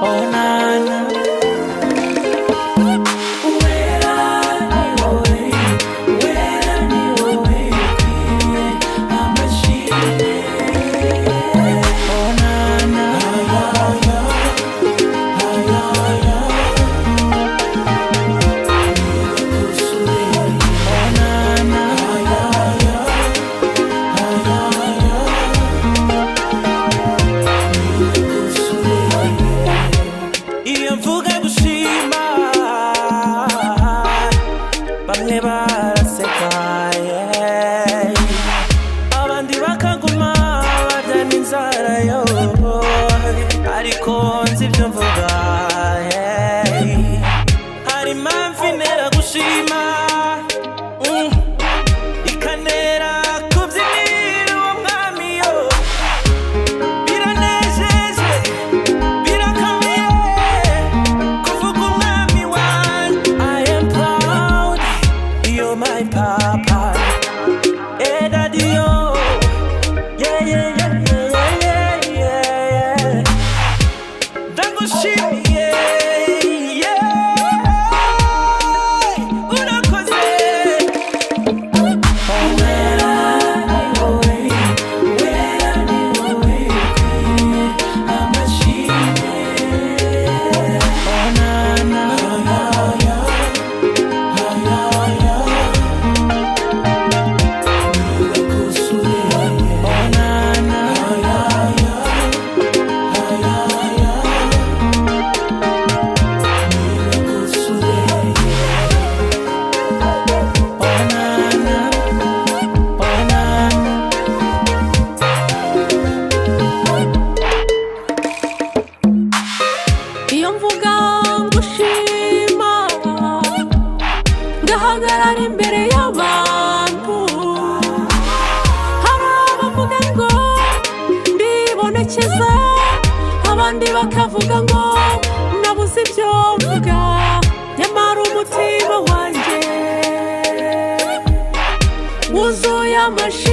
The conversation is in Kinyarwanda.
Onana. Uwera ni wowe, Uwera ni wowe ukwiye amashimwe. Onana. Onana. Iyo mvuga gushima, bamwe baraseka, yeah. Abandi bakaguma barya inzara yo, ariko nzi ibyo mvuga, yeah. Hari impamvu intera gushima, ikanera kubyinira uwo mwami yo. Biranejeje, birakamiye kuvuga umwami wanjye. I am proud, you're my papa. Hey, daddy, oh. Yeah. Ndagushimiye, yeah. Urakoze. Uwera ni wowe, Uwera ni wowe ukwiye amashimwe. Onana. Onana. Onana. Onana. Iyo mvuga ngushima, ngahagarara imbere y'abantu, hari abavuga ngo ndibonekeza, abandi bakavuga ngo nabuze ibyo mvuga, nyamara umutima wanjye wuzuye amashimwe.